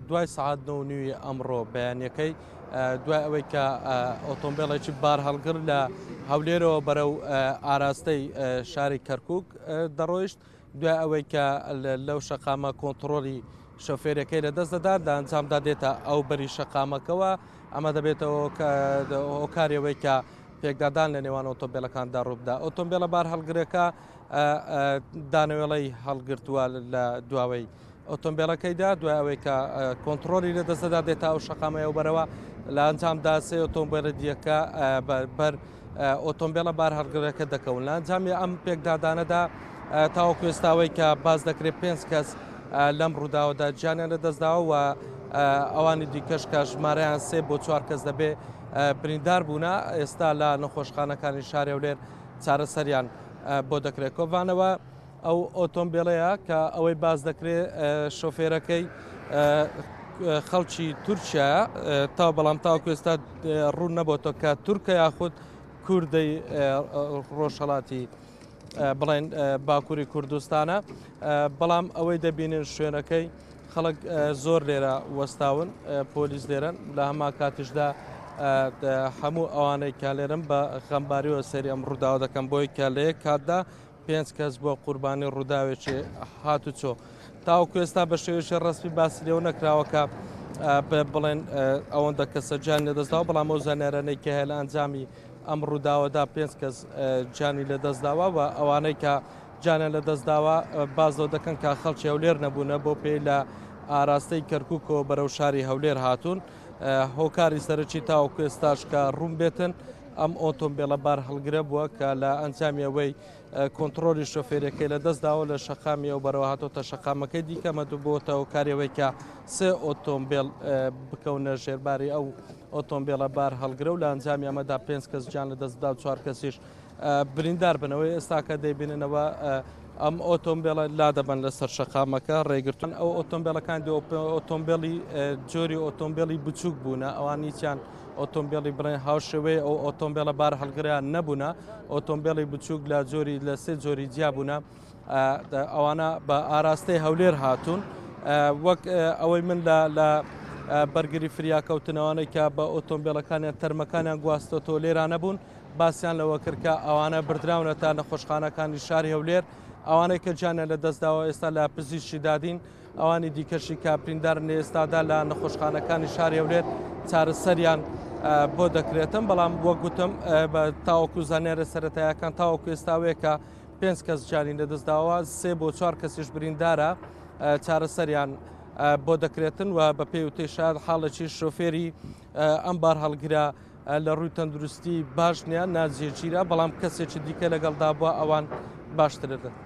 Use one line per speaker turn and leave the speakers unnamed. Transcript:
دوای سەعات نۆ و نیوی ئەمڕۆ بەیانیەکەی دوای ئەوەی کە ئۆتۆمبێڵێکی بارهەڵگر لە هەولێرەوە بەرەو ئاراستەی شاری کەرکک دەڕۆیشت دوای ئەوەی کە لەو شەقامە کۆنتترۆلی شۆفێرەکەی لە دەست دەدات لە ئەنجامدا دێتە ئەو بەری شەقامەکەوە ئەمە دەبێتەوە هۆکارەوەی کە پێکدادان لە نێوان ئۆتۆمبیلەکاندا ڕووبدا ئۆتۆمبیلە بار هەڵگرەکە دانەوێڵەی هەڵگرتووە لە دواوەی ئۆتۆمبێلەکەیدا دوای ئەوەی کە کۆنتڕۆلی لە دەستدا دێتە ئەو شەقامەیە و بەرەوە لە ئەنجامدا سێ ئۆتۆمبێلە دیەکە بەر ئۆتۆمبێلە بار هەڵگرەکە دەکەون لە ئەنجامی ئەم پێکدادانەدا تاوەکو ئێستاوەی کە باز دەکرێت پێنج کەس لەم ڕووداوەدا گیانیان لە دەستداوە و ئەوانی دیکەش کە ژمارەیان سێ بۆ چوار کەس دەبێ بریندار بوونە ئێستا لە نەخۆشخانەکانی شاری هەولێر چارەسەریان بۆ دەکرێت کۆڤانەوە ئەو ئۆتۆمبێلەیە کە ئەوەی باس دەکرێت شۆفێرەکەی خەڵکی تورکیایە تا بەڵام تاوەکو ئێستا ڕوون نەبۆتەوە کە تورکە یاخود کوردەی ڕۆژهەڵاتی بڵێن باکووری کوردستانە بەڵام ئەوەی دەبینن شوێنەکەی خەڵک زۆر لێرە وەستاون پۆلیس لێرەن لە هەما کاتیشدا هەموو ئەوانەی کە لێرم بە غەمباریەوە سەری ئەم ڕووداوە دەکەم بۆی کە لە یەک کاتدا پێنج کەس بووە قوربانی ڕووداوێکی هاتوچۆ. تاوەکو ئێستا بە شێوەیەکی ڕەسمی باسی لێوە نەکراوە کە بڵێن ئەوەندە کەسە گیانی لەدەستداوە، بەڵام ئەو زانیارانەی کە هەیە لە ئەنجامی ئەم ڕووداوەدا پێنج کەس گیانی لەدەستداوە و ئەوانەی کە گیانیان لەدەستداوە باس لەوە دەکەن کە خەڵکی هەولێر نەبوونە بۆ پێی لە ئاراستەی کەرکووکەوە بەرەو شاری هەولێر هاتوون. هۆکاری سەرەکی تاوەکو ئێستاش کە ڕوون بێتن ئەم ئۆتۆمبێلە بارهەڵگرە بووە کە لە ئەنجامی ئەوەی کۆنتڕۆلی شۆفێرەکەی لە دەستداوە لە شەقامی ئەو بەرەوە هاتۆتە شەقامەکەی دیکە مەدو بۆتە هۆکاری ئەوەی کە سێ ئۆتۆمبێل بکەونە ژێرباری ئەو ئۆتۆمبێلە بار هەڵگرە و لە ئەنجامی ئەمەدا پێنج کەس گیان لە دەستدا و چوار کەسیش بریندار بنەوەی ئێستاکە دەیبیننەوە ئەم ئۆتۆمبێلە لادەبەن لەسەر شەقامەکە ڕێگرتن ئەو ئۆتۆمبێلەکان ئۆتۆمبێلی جۆری ئۆتۆمبێلی بچووک بوونە ئەوان هیچیان ئۆتۆمبێلی بڵێن هاوشێوەی ئەو ئۆتۆمبێلە بار هەڵگریان نەبوونە ئۆتۆمبێلی بچووک لە جۆری لە سێ جۆری جیا بوونە ئەوانە بە ئاراستەی هەولێر هاتوون وەک ئەوەی من لە لە بەرگری فریاکەوتنەوانەی کە بە ئۆتۆمبێلەکانیان تەرمەکانیان گواستۆتەوە لێرانە بوون باسیان لەوە کرد کە ئەوانە بردراونەتە نەخۆشخانەکانی شاری هەولێر ئەوانەی کە گیانیان لە دەستداوە ئێستا لە پزیشکی دادین ئەوانی دیکەشی کە بریندارن لە ئێستادا لە نەخۆشخانەکانی شاری هەولێر چارەسەریان بۆ دەکرێتن بەڵام وەک گوتم تاوەکو زانیارە سەتایەکان تاوەکو ئێستاوەیە کە پێنج کەس گیانی لەدەستداوە سێ بۆ چوار کەسیش بریندارە چارەسەریان بۆ دەکرێتن و بە پێی وتەی شار حاڵێکی شۆفێری ئەم بار هەڵگرە لە ڕووی تەندروستی باش نییە ناجێگیرە بەڵام کەسێکی دیکە لەگەڵدا بووە ئەوان باشترن.